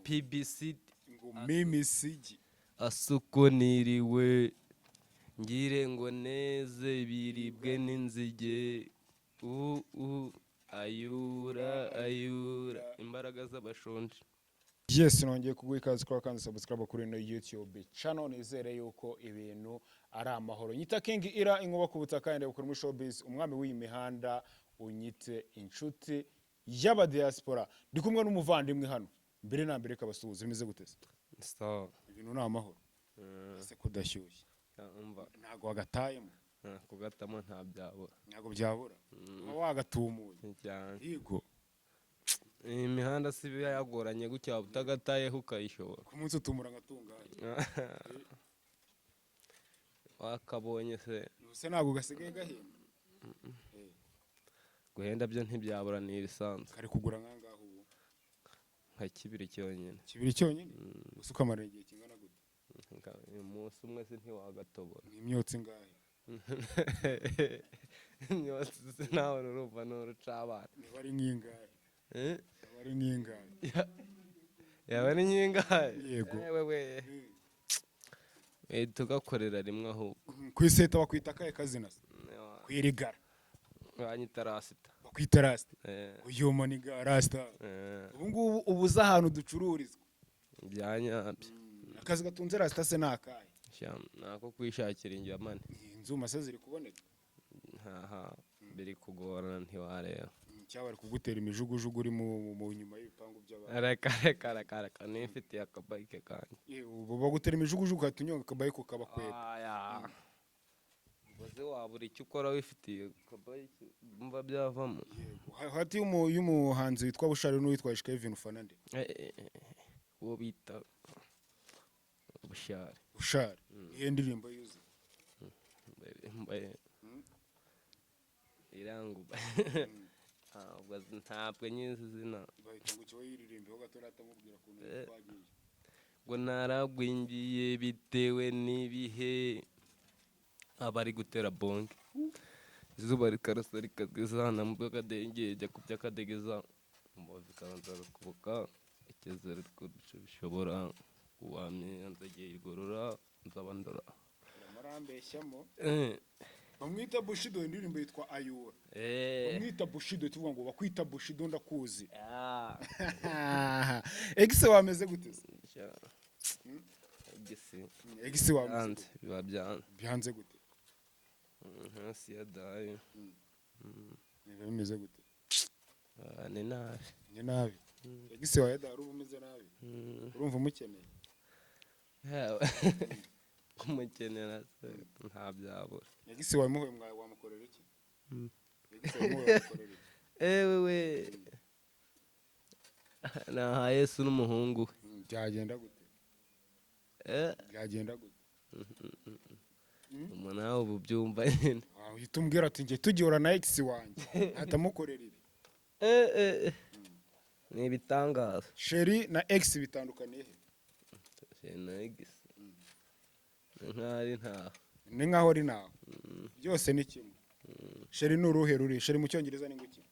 PBC. Ngo mimi sigi. Asuko niriwe ngire ngo neze biribwe n'inzige u u ayura ayura imbaraga z'abashonje. Yes, nongeye kuguha ikaze kuri kandi subscribe kuri ino YouTube channel. Nizere yuko ibintu ari amahoro. Nyita King Ira, inkuba ku butaka, ndeba kuri muri showbiz, umwami w'iyi mihanda, unyite inshuti y'aba diaspora. Ndi kumwe n'umuvandimwe hano. Mbere na mbere kabasuhuza, bimeze gute se? Sawa. Ibintu ni amahoro? Ese kudashyushye? Umva. Ntago wagatayemo? Kugatamo nta byabura. Ntago byabura, uba wagatumuye. Cyane. Yego. Iyi mihanda si iba yagoranye gutya, waba utagatayeho ukayishobora. Ku munsi utumura ngatunganye? Wakabonye se? Se ntabwo gasigaye gahenda? Guhenda byo ntibyabura, ni ibisanzwe. Kari kugura nkangahe ubu? Nka kibiri cyonyine. Kibiri cyonyine gusa? Ukamara igihe kingana gute? Umunsi umwe se ntiwagatobora? Ni imyotsi ingahe? Imyotsi se nawe urumva ni urucabana. Niba ari nk'ingahe? Eh? Yaba ari nk'ingahe? Yaba ari nyingahe? Yego. Yewe we. Tugakorera rimwe ahubwo. Ku iseta bakwita akahe kazina se? Ku irigara? Banyita Rasita. Bakwita Rasita? Eh. Uyu maniga Rasita. Eh. Ubu ngubu ubuze ahantu ducururizwa. Bya nyabyo. Akazi gatunze Rasita se ni akahe? Sha, nako kwishakira injyamane. Inzuma se ziri kuboneka? Ntaha biri kugorana, ntiwareba. Cyangwa bari kugutera imijugujugu uri mu nyuma y'ibipangu by'abantu? Reka reka reka reka, nifitiye akabayike kanjye. Ubu bagutera imijugujugu ugahita unyonga akabayiko kabakwega. Aya. Ubwo se wabura icyo ukora wifitiye akabayike, umva byavamo? Yego. Hagati y'umuhanzi witwa Bushari n'uwitwa Kevin, ufana nde? Uwo bita Bushari. Bushari, niyo ndirimbo yuzuye? Mbaye iranguba, ntabwo nyizi izina. Bahita ngo icyo yiririmbeho gato, natamubwira ukuntu twagiye. Ngo naragwingiye bitewe n'ibihe, aba ari gutera bonge, izuba rikarasa rikageza na mu bw'akadenge jya ku by'akadegeza umubavu ikabanza kubuka icyizere bishobora kuwamye nzagiye igorora nzaba ndora. Amarambeshyamo. Bamwita Bushido, indirimbo yitwa Ayura. Bamwita Bushido, tuvuga ngo bakwita Bushido, ndakuzi. Ah. Ex wameze gute se? Sha. Ex? Ex wameze Byanze. gute? Biba byanze. Byanze gute? Hasi ya dayi. Biba bimeze gute? Ah, ni nabi. Ni nabi? Ex wawe dahari uba umeze nabi? Urumva umukeneye? Yewe. Kumukenera se nta byabura. Ex wawe muhuye wamukorera iki? Ex wawe muhuye wamukorera iki? Ewe we, naha Yesu n'umuhungu we. Byagenda gute? Eh. Byagenda gute? Umuntu nawe ubu byumva nyine. Uhita umbwira ati njye tugihura na ex wanjye ahita amukorera ibi. Eh, eh. Ni ibitangaza. Chéri na ex bitandukaniye he? Na ex ni nkaho ari ntaho. Ni nkaho ari naho, byose ni kimwe. Chéri ni uruhe ruri? Chéri mu Cyongereza ni nguki?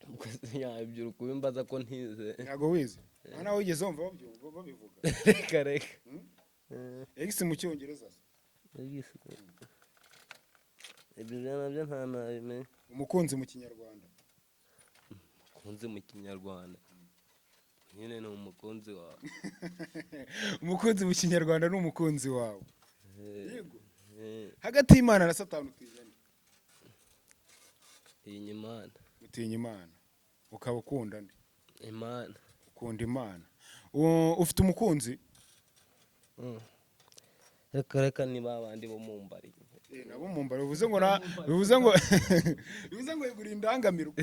Ubwo se yabyo uri kubimbaza ko ntize? Ntabwo wize? Nta nawe wigeze wumva babivuga? Reka reka. Ex mu Cyongereza se? Ex, ibyo nabyo nta nabimenya. Umukunzi mu Kinyarwanda? Umukunzi mu Kinyarwanda nyine ni umukunzi wawe. Umukunzi mu Kinyarwanda ni umukunzi wawe. Eh. Yego. Eh. Hagati y'Imana na Satani utinya nde? Iyi ni Imana. Utinya Imana, ukaba ukunda nde? Imana. Ukunda Imana. Ufite umukunzi? Reka reka, ni ba bandi bo mu mbari. Eh, nabo mu mbari, bivuze ngo na bivuze ngo yegura indangamirwa.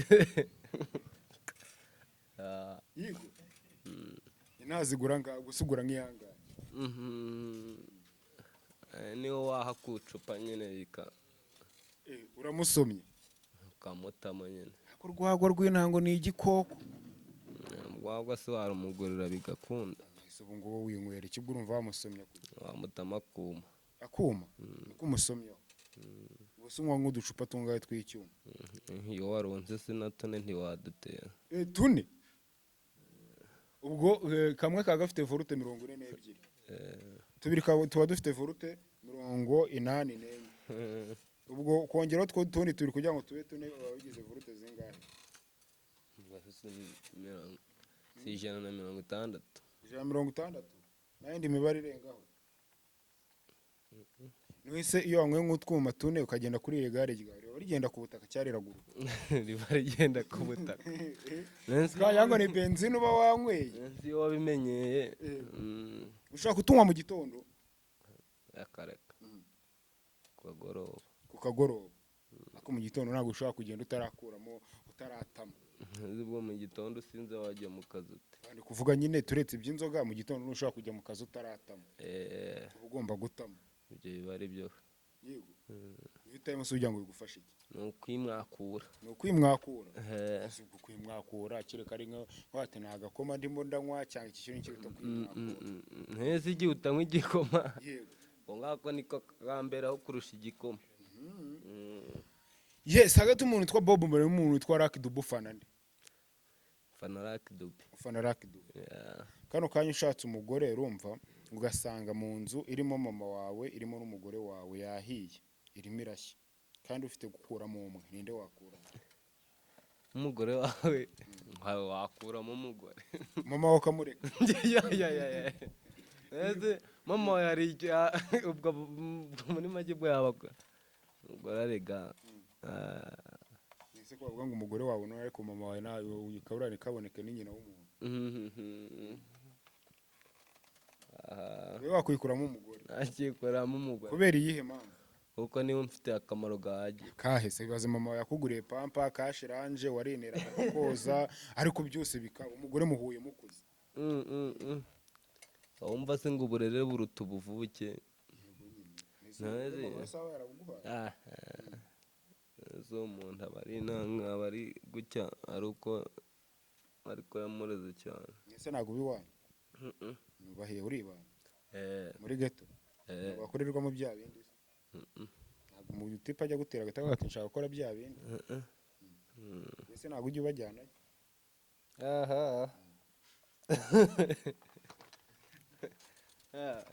Ah. Yego, intazigura ngaho gusa, ugura nk'iyangahe? Niwo waha kucupa nyine bika. Eh, uramusomye. Ukamutamo nyine. Ako urwagwa rw'intango ni igikoko. Rwagwa se warumugurira bigakunda? Ese ubu ngubu winywera iki ubwo urumva wamusomye? Wamutamo akuma. Akuma niko umusomyeho? Ubu se unywa nk'uducupa tungahe tw'icyuma? Iyo waronze se na tune ntiwadutera? Eh, tune. Ubwo kamwe kaba gafite volt 42. Tubiri tuba dufite volt 84. Ubwo kongeraho two tundi tubiri kugira ngo tube tune, baba bigize volt zingahe? Ubwo si 160. 160 n'ayindi mibare irengaho. Nwise iyo wanyweye nk'utwuma tune ukagenda kuri iri gare ryawe, riba rigenda ku butaka cyangwa riraguruka? Riba rigenda ku butaka. Twagira ngo ni benzine uba wanyweye. Nzi iyo wabimenyeye. Ushobora kutunywa mu gitondo? Akareka, ku kagoroba. Ku kagoroba. Ariko mu gitondo ntabwo ushobora kugenda utarakuramo, utaratama. Nzi ubwo mu gitondo usinze wajya mu kazi ute? Ndi kuvuga nyine turetse iby'inzoga, mu gitondo ntushobora kujya mu kazi utaratama. Uba ugomba gutama. Ibyo biba ari byo. Yego, iyo utayemo se ugira ngo bigufashe iki? Ni ukwimwakura. Ni ukwimwakura. Eh. Si ubwo kwimwakura, kereka ari nka wati nta gakoma ndimo ndanywa cyangwa iki kintu cyitwa kwimwakura. Ntese igihe utanywa igikoma. Yego. Ngo ngako niko kambere aho kurusha igikoma. Yes, hagati umuntu witwa Bob Marley n'umuntu witwa Lucky Dube, ufana nde? Fana Lucky Dube. Ufana Lucky Dube? Yeah. Kano kanya ushatse umugore, urumva, ugasanga mu nzu irimo mama wawe, irimo n'umugore wawe, yahiye, irimo irashya, kandi ufite gukuramo umwe, ninde wakuramo? Umugore wawe, wakuramo umugore. Mama wawe ukamureka? Ya ya ya ya, ese mama wawe hari icyo ubwo muri make bwo yaba umugore arega. Ah. Ese ko bavuga ngo umugore wawe nawe, ariko mama wawe nawe ukabura ntikaboneke, ni nyina w'umuntu. Aha. Wowe wakwikuramo umugore? Nakikuramo umugore. Kubera iyihe mpamvu? Kuko niwe mfitiye akamaro gahagije. Kahese bibaze, mama wawe yakuguriye pampa, kashiranje, warinera koza, ariko byose bikaba umugore muhuye mukuze. Wumva se ngo uburere buruta ubuvuke? Ese Ntazi. mama wawe sawa yarabuguhaye? Ah, zo umuntu aba ari intanga, aba ari gutya, ari uko ariko yamureze cyane. Ese ntabwo uba iwanyu? Nubahiye uribana? Eh. Muri ghetto? Eh. Bakorerwamo bya bindi se? Ntabwo mu tipe ajya gutera agataka ati nshaka gukora bya bindi? Ese ntabwo ujya ubajyanayo? Aha. Ah.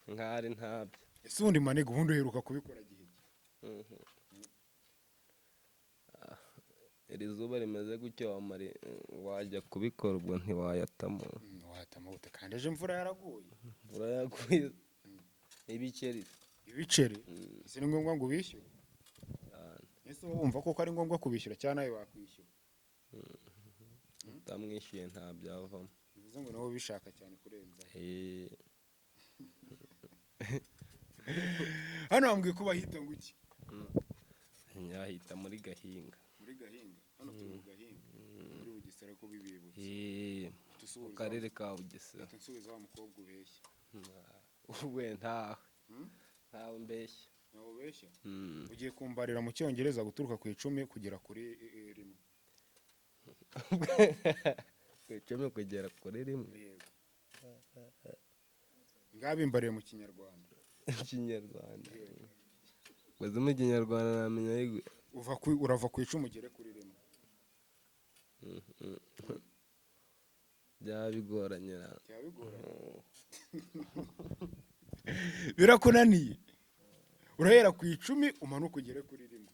Nkari ntabyo. Ese ubundi maniga, ubundi uheruka kubikora gihe ki? Iri zuba rimeze gutya, wamara wajya kubikora ubwo ntiwayatamo? Watama gute kandi ejo imvura yaraguye? Imvura yaguye ibikeri. Ibiceri? Ese ni ngombwa ngo ubishyure? Cyane. Ese wowe wumva koko ari ngombwa kubishyura cyangwa nawe wakwishyura? Utamwishyuye nta byavamo. Bivuze ngo nawe ubishaka cyane kurenza. Eh. Hano bambwiye ko bahita ngo iki? Yahita muri Gahinga. Muri Gahinga. Hano turi mu Gahinga muri Bugesera, ko bibibutse. Eh, mu karere ka Bugesera. Nsubiza wa mukobwa ubeshya. We ntawe. Hmm? Ntawe mbeshya. Ntawe ubeshya? Mm. Ugiye kumbarira mu Cyongereza guturuka ku 10 kugera kuri 1. Ku 10 kugera kuri 1? Yego, ngabimbarire mu Kinyarwanda. Ikinyarwanda, gusa mu Kinyarwanda namenya ariko. Uva ku urava ku 10 ugere kuri 1. Byaba bigoranye ra. Byaba bigoranye, birakunaniye? Urahera ku 10 umanuka ugere kuri 1.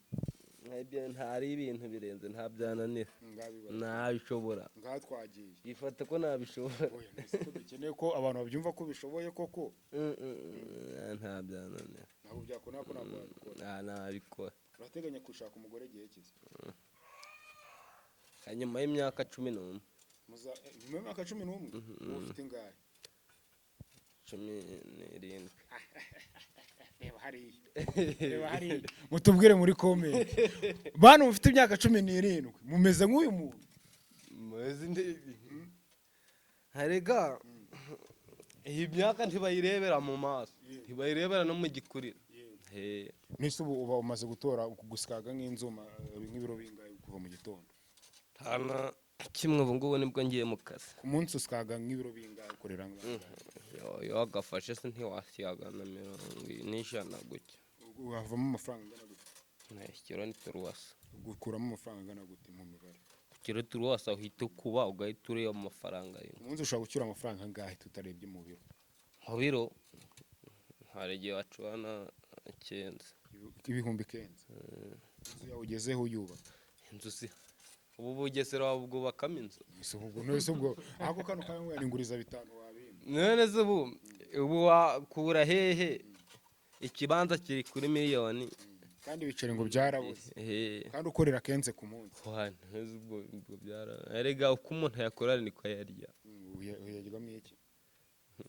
Nk'ibyo ntari ibintu birenze, nta byananira. Ngabibara. Nabishobora. Ngaha twagiye. Bifata ko nabishobora. Oya, mbese ko dukeneye ko abantu babyumva ko ubishoboye koko. Nta byananira. Ntabwo byakunda ko ntabwo wabikora? Nta nabikora. Urateganya gushaka umugore igihe kiza? Nyuma y'imyaka 11. Nyuma y'imyaka 11? Uba ufite ingahe? 17. Reba hariya, reba hariya. Mutubwire muri comment, bantu mufite imyaka 17, mumeze nk'uyu muntu? Muzi harega iyi myaka ntibayirebera mu maso, ntibayirebera no mu gikuriro. He. Nese ubu uba umaze gutora guskaga nk'inzuma, nk'ibiro bingahe kuva mu gitondo? Nta na kimwe, ubu ngubu nibwo ngiye mu kazi. Ku munsi uskaga nk'ibiro bingahe, ukorera nk'angahe? Iyo wagafashe se ntiwasiyaga na mirongo n'ijana gutya? Ubwo havamo amafaranga angana gute? Ikiro ni turuwasa. Gukuramo amafaranga angana gute mu mibare? Kiro turuwasa uhita ukuba, ugahita ureba amafaranga yo. Umunsi ushobora gucyura amafaranga angahe tutarebye mu biro? Mu biro hari igihe wacurana icyenda. 9000? Inzu yawe ugezeho uyubaka? Inzu si ubu Bugesera wabwubakamo inzu? Ese ubwo none ubwo ako kano kanya inguriza 5 wabimba? None se ubu wakura hehe ikibanza kiri kuri miliyoni? Kandi ibiceri ngo byarabuze. Ehe. Kandi ukorera kenze ku munsi. Wa, ntuzi ubwo byara, erega uko umuntu yakora niko yarya. Uyaryamo iki?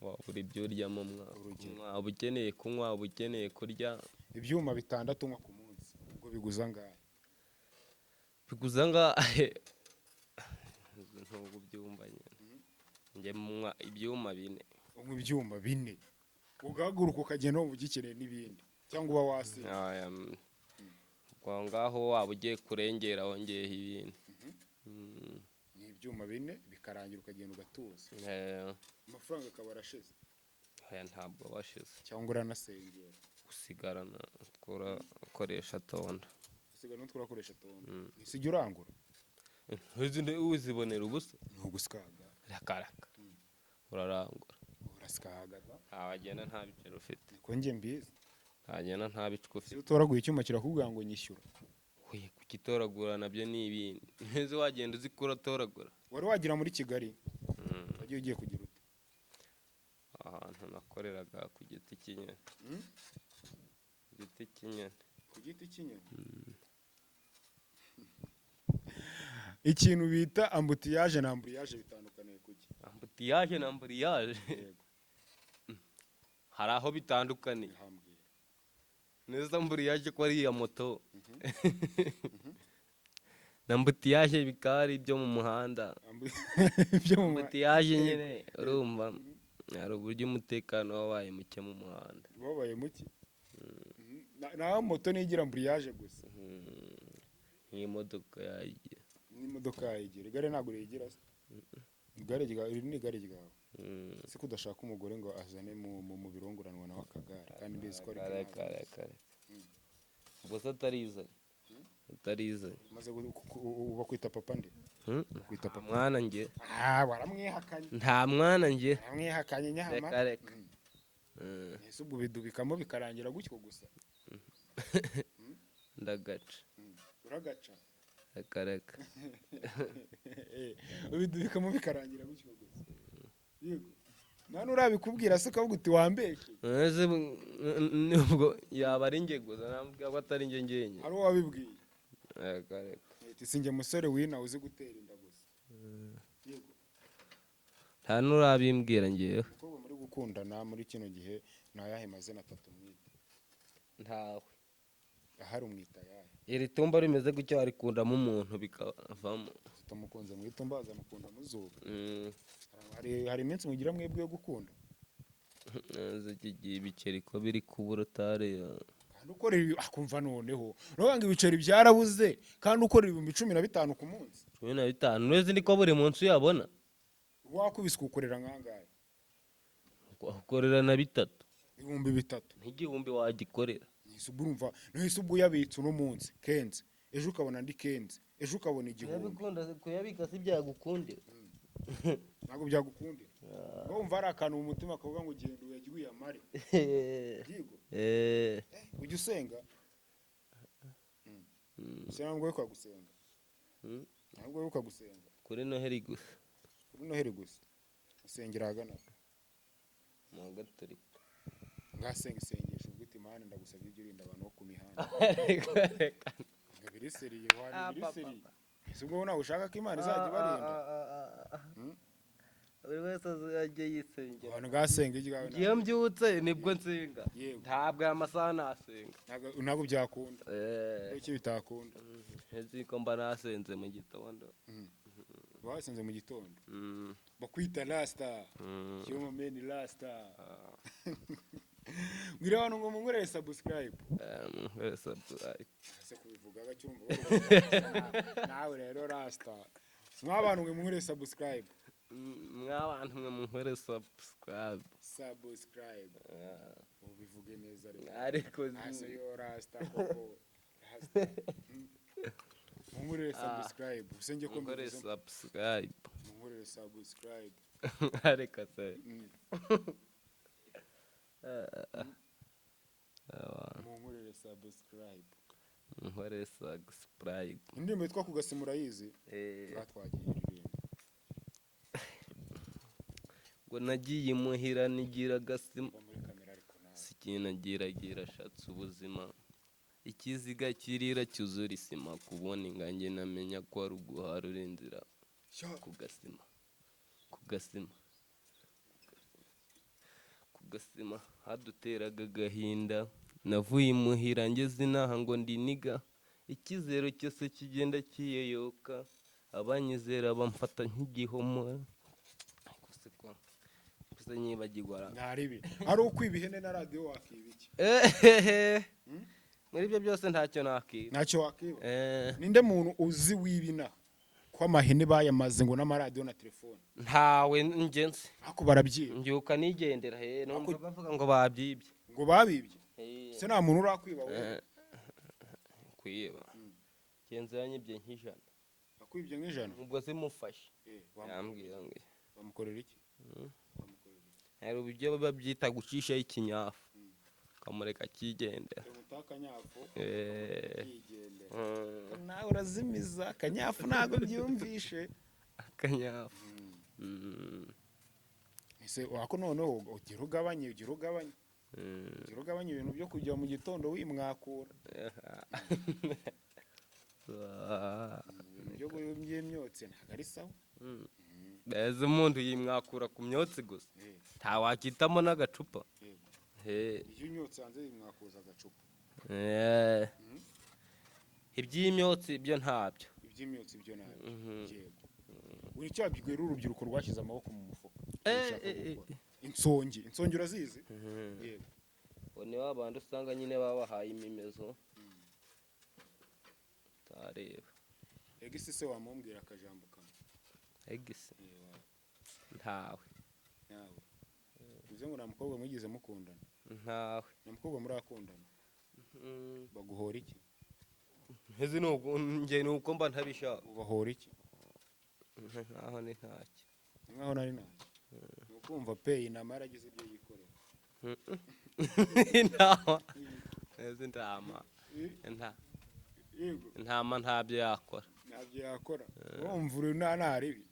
Wabura ibyo uryamo mwa? Urugero. Kunywa, uba ukeneye kunywa, uba ukeneye kurya. Ibyuma 6 unywa ku munsi, ubwo biguza angahe? Biguza ngahe? Ntabwo ubyumva nyine, njye munywa ibyuma 4. Unywa ibyuma 4, ugahaguruka ukagenda wumva ugikeneye n'ibindi, cyangwa uba wasinze? Aya, ubwo aho ngaho waba ugiye kurengera wongeyeho ibindi. Ni ibyuma 4 bikarangira ukagenda ugatuza? Amafaranga akaba arashize? Aya, ntabwo washize. Cyangwa uranasengera? Gusigarana urakoresha tonda. Usigara n'utwo urakoresha tonda? Ntisiga urangura? Uzibonera ubusa. Ni ugusikaga? Rakaraka, urarangura. Urasikaga da. Ntawagenda nta biceri ufite. Niko njye mbizi. Ntagenda nta bicwa ufite. Iyo utoraguye icyuma kirakubwira ngo nyishyura. Oya, kugitoragura nabyo ni ibindi. Neza wagenda uzi ko uratoragura. Wari wagira muri Kigali? Wagiye ugiye kugira ute? Ahantu nakoreraga ku giti cy'inyoni. Ku giti cy'inyoni. Ku giti cy'inyoni. Ikintu bita embouteillage na embrayage bitandukaniye kuki? Embouteillage na embrayage? Yego. Hari aho bitandukaniye. Hambwira. Neza embrayage ko ari iya moto, na embouteillage bikaba ari ibyo mu muhanda. Ibyo mu Embouteillage nyine urumva hari uburyo umutekano wabaye muke mu muhanda. Wabaye muke. Naho moto nigira embrayage gusa? Nk'imodoka yagiye. N'imodoka yayigira, igare ntabwo riyigira se? Igare ryawe, iri ni igare ryawe? Ese ko udashaka umugore ngo azane mu birongoranwa nawe akagare, kandi mbizi ko ari Kare kare kare, ubwo se atarizanye, atarizanye. Maze bakwita papa nde? Kwita Nta papa? mwana njye. Ah, waramwihakanye. Nta mwana njye. Waramwihakanye nyama. Reka reka. Ese ubwo bidubikamo bikarangira gutyo gusa? Ndagaca. Uragaca? Reka reka. Ubidubikamo bikarangira gutyo gusa? Yego, nta n'urabikubwira se ukavuga uti wambeshye? Ese nubwo yaba ari njye gusa, nambwira ko atari njye njyenyine. Hari uwo wabibwiye? Reka reka. Ati si njye musore wina uzi gutera inda gusa? Yego. Nta n'urabimbwira ngewe. Umukobwa muri gukundana muri kino gihe ni ayahe mazina atatu mwita? Ntawe. Ahari umwita ayahe? Iri tumba rimeze gutya warikundamo umuntu bikavamo. Tutamukunze mu itumba, azamukunda mu zuba. Mm. Hari iminsi mugira mwebwe yo gukunda? Nzi iki gihe ibiceri ko biri kubura utareba. Kandi ukorera akumva noneho nuvuga ngo ibiceri byarabuze, kandi ukorera 15,000 ku munsi. 15 neza niko buri munsi uyabona? Wakubiswe ukorera nkangahe? Ukorera na 3. 3000? Nk'igihumbi wagikorera. Nahise ubwo urumva, nahise ubwo uyabitse uno munsi kenze, ejo ukabona andi kenze, ejo ukabona 1000. Kuyabika si byagukundira. Ntabwo byagukundira. Wowe wumva hari akantu mu mutima kavuga ngo ugenda uyajye uyamare? Yego. Ujya usenga? Se ntabwo wibuka gusenga? Ntabwo wibuka gusenga? Kuri Noheli gusa. Kuri Noheli gusa. Usengera ahagana he? Mu Gatolika. Ngasenga isengesho uvuga uti: "Mana, ndagusabye ujye urinda abantu bo ku mihanda." Reka reka. Ngo biri sérieux wana, biri sérieux. Ese ubwo nawe ushaka ko Imana izajya ibarinda? Buri wese ajye yisengera. Abantu ngasenga iryawe. Iyo mbyutse nibwo nsenga. Yego. Ntabwo aya masaha nasenga. Ntabwo byakunda? Kuki bitakunda? Nzi ko mba nasenze mu gitondo. Wasenze mu gitondo? Bakwita rasta? Cyuma meni rasta. Mbwira abantu ngo munkorere subscribe. Munkorere subscribe. Ese kubivuga gake urumva nawe rero rasta? Mwabantu mwe, munkorere subscribe. Mwabantu mwe, munkorere subscribe. Subscribe, ubivuge neza rero. Ariko Ase yo rasta koko rasta. Munkorere subscribe usenge ko Mukore mbivuze. subscribe. Munkorere subscribe. Reka se. Munkorere subscribe. Nkore subscribe. Indirimbo yitwa Kugasima urayizi? Eh. Twagiye iririmba. Ngo nagiye imuhira nigira agasima. Va muri kamera ariko nawe. Sikinagiragira ashatse ubuzima, ikiziga kirira cyuzura isima, kubona ingange namenya ko ari uguharura inzira. Ku gasima, ku gasima, ku gasima haduteraga agahinda. Navuye imuhira ngeze inaha ngo ndiniga, icyizero cyose kigenda kiyoyoka, abanyizera bamfata nk'igihomora. Gusa gusa nyibagirwa ra. Ntaribi ari ukwiba ihene na radiyo, wakiba iki? Ehehe. Muri ibyo byose ntacyo nakiba. Ntacyo wakiba? Eh. Ninde muntu uzi wibina ko amahene bayamaze ngo n'amaradiyo na telefone? Ntawe njye nzi. Ariko barabyiba. Mbyuka nigendera he, numva bavuga ngo babyibye. Ngo babibye? Eh. Se nta muntu urakwiba wowe? Eh, kwiba, genzi yanyibye nk'ijana. Akwibye nk'ijana? Ubwo zimufashe. Eh, yambwira ngo bamukorera iki? Bamukorera iki? Hari uburyo babyita gucishaho ikinyafu, ukamureka akigendera. Umuta akanyafu? Eh. Kigendera. Nawe urazimiza akanyafu, ntabwo byumvishe. Akanyafu. Ese wako noneho ugira ugabanye ugira ugabanye ibintu byo kujya mu gitondo wimwakura, ibintu byo by'imyotsi ntabwo ari sawa. Mbese umuntu yimwakura ku myotsi gusa? Eh. Ntawakitamo n'agacupa? Yego. He. Iyo unyotse hanze yimwakuza agacupa. Eh. Iby'imyotsi byo ntabyo. Iby'imyotsi byo ntabyo. Yego, uri cyabwira urubyiruko rwashyize amaboko mu mufuka rushaka gukora. Insongi, insongi urazizi? Yego. Ngo ni ba bandi usanga nyine babahaye imimezo utareba. Ex se wamumbwira akajambo kamwe? Ex? Eh, Ntawe. Nawe bivuze ngo nta mukobwa mwigeze mukundana? Ntawe. Nta mukobwa murakundana? Baguhora iki? Ntezi ni uko njye, ni uko mba ntabishaka. Ubahora iki? Nkaho ni ntacyo. Ni nkaho nari ntacyo, ni ukumva pe intama yaragize ibyo yikorera. Intama, ntezi intama nta Yego. Intama ntabyo yakora. Ntabyo yakora, urumva uri nta ntaribi.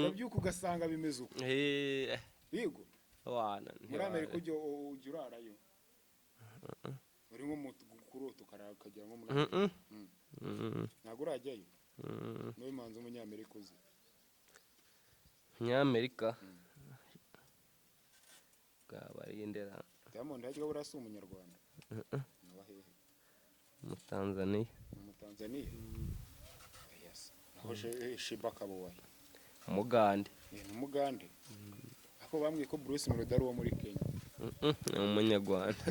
Urabyuka ugasanga bimeze uko. Eh, Yego. Wana. Muri Amerika ujya urarayo, uri nko mu kurota ukagera nko muri Amerika? Ntabwo urajyayo? Niwe muhanzi w'umunyamerika uzi? Nyamerika bwaba ari indera? Diamond hajya buriya si umunyarwanda? Ni uwa hehe? Mu Tanzania. Ni umutanzaniya? Yes, naho Sheebah akaba uwahe? Umugande. Ni umugande, ariko bambwiye ko Bruce Melody ari uwo muri Kenya. Ni umunyarwanda.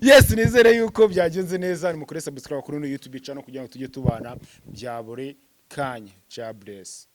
Yes, nizere yuko byagenze neza. Ni mukore subscribe kuri ino YouTube channel kugira ngo tujye tubana bya buri kanya. Jah bless.